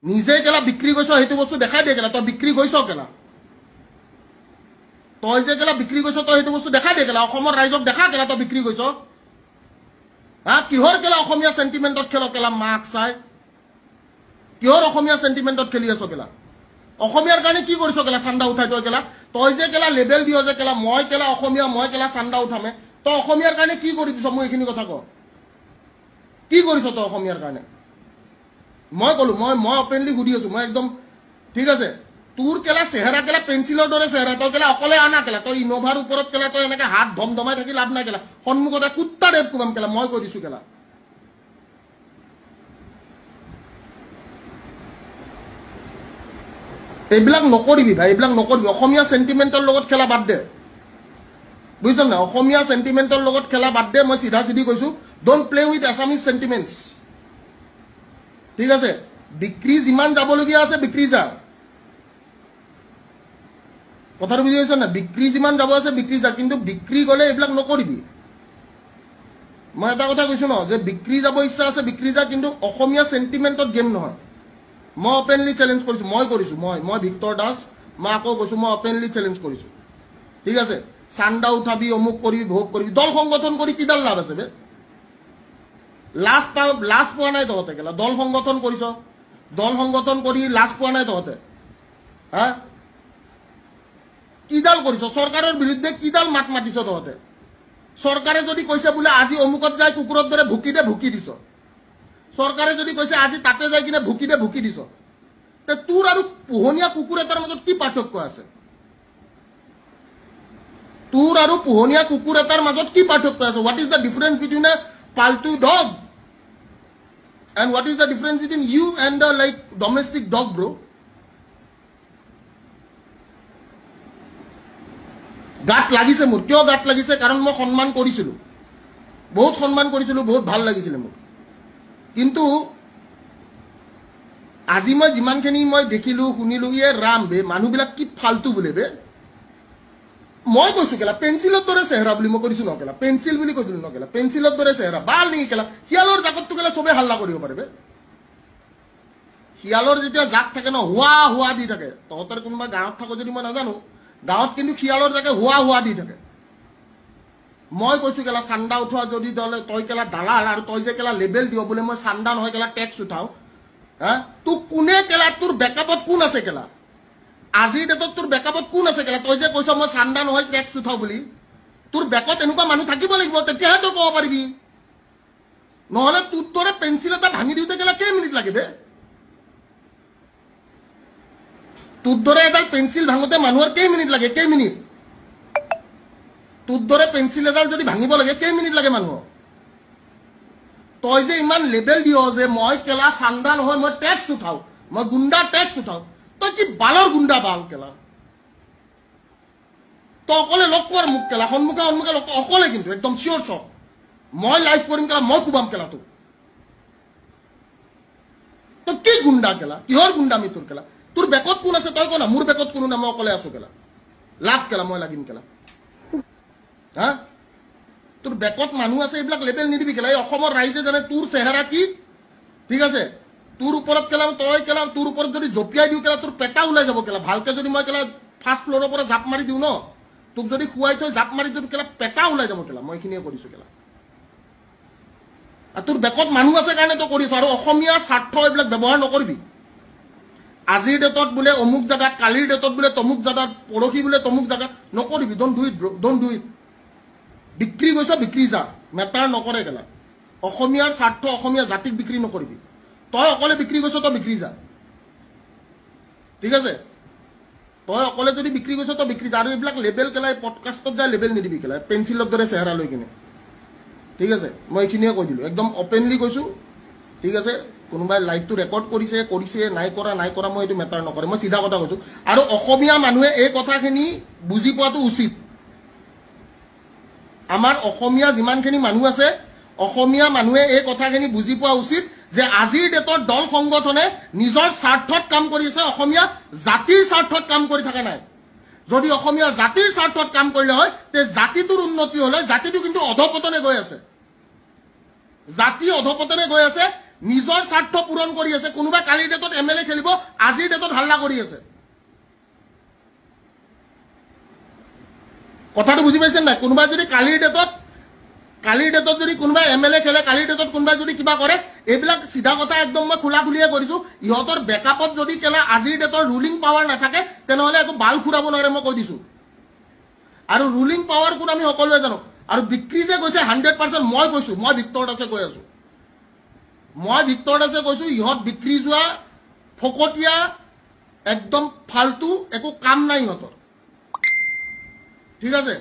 নিজে কেলা বিক্ৰী গৈছ সেইটো বস্তু দেখাই দে কেলা, তই বিক্ৰী গৈছ কেলা, তই যে কেলা বিক্ৰী গৈছ তই সেইটো বস্তু দেখাই দে কেলা, অসমৰ ৰাইজক দেখা কেলা তই বিক্ৰী গৈছ। হা, কিহৰ কেলা অসমীয়া চেণ্টিমেণ্টত খেল কেলা, মাক চাই কিহৰ অসমীয়া চেণ্টিমেণ্টত খেলি আছ কেলা? অসমীয়াৰ কাৰণে কি কৰিছ কেলা চান্দা উঠাই তই কেলা? তই যে কেলা লেবেল দিয় যে কেলা মই কেলা অসমীয়া, মই কেলা চান্দা উঠামে, তই অসমীয়াৰ কাৰণে কি কৰি দিছ? মই এইখিনি কথা ক, কি কৰিছ তই অসমীয়াৰ কাৰণে? মই ক'লো, মই অপেনলি সুধি আছো, মই একদম ঠিক আছে। তোৰ কেলা চেহেৰা কেলা পেঞ্চিলৰ দৰে চেহেৰা, তই কেলা অকলে আনা কেলা, তই ইন'ভাৰ ওপৰত কেলা তই এনেকে হাত ধমধমাই থাকি লাভ নাই কেলা, সন্মুখতে কুত্তা ৰেপ কোবাম কেলা, মই কৈ দিছো কেলা। এইবিলাক নকৰিবি ভাই, এইবিলাক নকৰিবি। অসমীয়া চেণ্টিমেণ্টৰ লগত খেলা বাদ দে, বুজিছ নাই? অসমীয়া চেণ্টিমেণ্টৰ লগত খেলা বাদ দে, মই চিধা চিধি কৈছো, don't play with Assamese sentiments, ঠিক আছে? বিক্ৰী যিমান যাবলগীয়া আছে বিক্ৰী যা, কথাটো বুজি পাইছ নাই? বিক্ৰী যিমান যাব আছে বিক্ৰী যা, কিন্তু বিক্ৰী গ'লে এইবিলাক নকৰিবি। মই এটা কথা কৈছো ন, যে বিক্ৰী যাব ইচ্ছা আছে বিক্ৰী যা, কিন্তু অসমীয়া চেণ্টিমেণ্টত গেম নহয়। মই অপেনলি চেলেঞ্জ কৰিছোঁ, মই কৰিছোঁ, মই ভিক্টৰ দাস, মই আকৌ কৈছোঁ, মই অপেনলি চেলেঞ্জ কৰিছোঁ, ঠিক আছে? চান্দা উঠাবি, অমুক কৰিবি, ভোগ কৰিবি, দল সংগঠন কৰি কিডাল লাভ আছে বে? লাজ পোৱা নাই তহঁতে কেলা? দল সংগঠন কৰিছ, দল সংগঠন কৰি লাজ পোৱা নাই তহঁতে? হা, কিডাল কৰিছ? চৰকাৰৰ বিৰুদ্ধে কিডাল মাত মাতিছ তহঁতে? চৰকাৰে যদি কৈছে বোলে আজি অমুকত যায় কুকুৰৰ দৰে ভুকি দে, ভুকি দিছ। চৰকাৰে যদি কৈছে আজি তাতে যাই কিনে ভুকি দে, ভুকি দিছ। তে তোৰ আৰু পোহনীয়া কুকুৰ এটাৰ মাজত কি পাৰ্থক্য আছে? তোৰ আৰু পোহনীয়া কুকুৰ এটাৰ মাজত কি পাৰ্থক্য আছে? What is the difference between a পালতু dog and what is the difference between you and the like domestic dog bro? গাত লাগিছে মোৰ। কিয় গাত লাগিছে? কাৰণ মই সন্মান কৰিছিলো, বহুত সন্মান কৰিছিলো, বহুত ভাল লাগিছিলে মোৰ। কিন্তু আজি মই যিমানখিনি মই দেখিলো শুনিলো, ইয়ে ৰাম বে, মানুহবিলাক কি ফাল্টু বোলে বে। মই কৈছো কেলা পেঞ্চিলৰ দৰে চেহেৰা বুলি মই কৈছো ন কেলা, পেঞ্চিল বুলি কৈছিলো ন কেলা, পেঞ্চিলৰ দৰে চেহেৰা বাল নেকি কেলা? শিয়ালৰ জাকতটো কেলা চবে হাল্লা কৰিব পাৰে বে। শিয়ালৰ যেতিয়া জাক থাকে ন, হোৱা হোৱা দি থাকে। তহঁতৰ কোনোবা গাঁৱত থাকো যদি মই নাজানো, গাঁৱত কিন্তু শিয়ালৰ জাকে হোৱা হোৱা দি থাকে। মই কৈছো কেলা চান্দা উঠোৱা যদি তই কেলা দালাল, আৰু তই যে কেলা লেবেল দিয় বোলে মই চান্দা নহয় কেলা টেক্স উঠাও, হা, তোক কোনে কেলা, তোৰ বেকআপত কোন আছে কেলা? আজিৰ ডেটত তোৰ বেকআপত কোন আছে কেলা? তই যে কৈছ মই চান্দা নহয় টেক্স উঠাও বুলি, তোৰ বেকত এনেকুৱা মানুহ থাকিব লাগিব, তেতিয়াহে তই ক'ব পাৰিবি। নহ'লে তোৰ দৰে পেঞ্চিল এটা ভাঙি দিওঁতে কেলা কেই মিনিট লাগে বে? তোৰ দৰে এডাল পেঞ্চিল ভাঙোতে মানুহৰ কেই মিনিট লাগে? কেই মিনিট? তোৰ দৰে পেঞ্চিল এডাল যদি ভাঙিব লাগে কেই মিনিট লাগে মানুহক? তই যে ইমান লেবেল দিয় যে মই কেলা চান্দা নহয় মই টেক্স উঠাও, মই গুণ্ডা টেক্স উঠাও, তই কি বালৰ গুণ্ডা বাল কেলা? তই অকলে লগ কৰ মোক কেলা, সন্মুখে সন্মুখে লগ, অকলে কিন্তু একদম চিয়ৰ চব। মই লাইভ কৰিম কেলা, মই কোবাম কেলা তোক। তই কি গুণ্ডা কেলা? কিহৰ গুণ্ডামি তোৰ কেলা? তোৰ বেকত কোন আছে তই ক না, মোৰ বেকত কোনো নাই, মই অকলে আছো কেলা। লাগ কেলা, মই লাগিম কেলা। হা, তোৰ বেকত মানুহ আছে, এইবিলাক লেবেল নিদিবি কেলা। এই অসমৰ ৰাইজে জানে তোৰ চেহেৰা কি, ঠিক আছে? তোৰ ওপৰত কেলা তই কেলা, তোৰ ওপৰত যদি জঁপিয়াই দিওঁ কেলা তোৰ পেটা ওলাই যাব কেলা। ভালকে যদি মই কেলা ফাৰ্ষ্ট ফ্ল'ৰৰ পৰা জাপ মাৰি দিওঁ ন, তোক যদি খুৱাই থৈ জাপ মাৰি দিওঁ কেলা পেটা ওলাই যাব কেলা। মই এইখিনিয়ে কৰিছো কেলা। আৰু তোৰ বেকত মানুহ আছে কাৰণে তই কৰিছ। আৰু অসমীয়া স্বাৰ্থ এইবিলাক ব্যৱহাৰ নকৰিবি। আজিৰ ডেটত বোলে অমুক জেগাত, কালিৰ ডেটত বোলে তমুক জেগাত, পৰহি বোলে তমুক জেগাত, নকৰিবি। Don't do it bro, don't do it. বিক্ৰী গৈছ বিক্ৰী যা, মেটাৰ নকৰে কেলা। অসমীয়াৰ স্বাৰ্থ, অসমীয়া জাতিক বিক্ৰী নকৰিবি। তই অকলে বিক্ৰী গৈছ, তই বিক্ৰী যা, ঠিক আছে? তই অকলে যদি বিক্ৰী গৈছ তই বিক্ৰী যা। আৰু এইবিলাক লেবেল কেলা পডকাষ্টত যায় লেবেল নিদিবি কেলা, পেঞ্চিলৰ দৰে চেহেৰা লৈ কিনে, ঠিক আছে? মই এইখিনিয়ে কৈ দিলোঁ, একদম অপেনলি কৈছোঁ, ঠিক আছে? কোনোবাই লাইভটো ৰেকৰ্ড কৰিছে কৰিছে, নাই কৰা নাই কৰা, মই এইটো মেটাৰ নকৰে, মই চিধা কথা কৈছোঁ। আৰু অসমীয়া মানুহে এই কথাখিনি বুজি পোৱাটো উচিত। আমাৰ অসমীয়া যিমানখিনি মানুহ আছে, অসমীয়া মানুহে এই কথাখিনি বুজি পোৱা উচিত যে আজিৰ ডেটত দল সংগঠনে নিজৰ স্বাৰ্থত কাম কৰি আছে, অসমীয়া জাতিৰ স্বাৰ্থত কাম কৰি থকা নাই। যদি অসমীয়া জাতিৰ স্বাৰ্থত কাম কৰিলে হয়, তে জাতিটোৰ উন্নতি হ'লে, জাতিটো কিন্তু অধপতনে গৈ আছে, জাতি অধপতনে গৈ আছে। নিজৰ স্বাৰ্থ পূৰণ কৰি আছে। কোনোবাই কালিৰ ডেটত এম এল এ খেলিব, আজিৰ ডেটত হাল্লা কৰি আছে। কথাটো বুজি পাইছে নাই? কোনোবাই যদি কালিৰ ডেটত যদি কোনোবাই এম এল এ খেলে, কালিৰ ডেটত কোনোবাই যদি কিবা কৰে, এইবিলাক চিধা কথা একদম মই খোলা খুলিয়ে কৰিছো। ইহঁতৰ বেকআপত যদি কেলা আজিৰ ডেটৰ ৰুলিং পাৱাৰ নাথাকে, তেনেহ'লে একো বাল খুৰাব নোৱাৰে, মই কৈ দিছো। আৰু ৰুলিং পাৱাৰ কোন আমি সকলোৱে জানো। আৰু বিক্ৰী যে গৈছে 100% মই কৈছো, মই ভিক্টৰ দাসে কৈ আছো, মই ভিক্টৰ দাসে কৈছো, ইহঁত বিক্ৰী যোৱা ফকতীয়া একদম ফাল্টু, একো কাম নাই ইহঁতৰ, ঠিক আছে।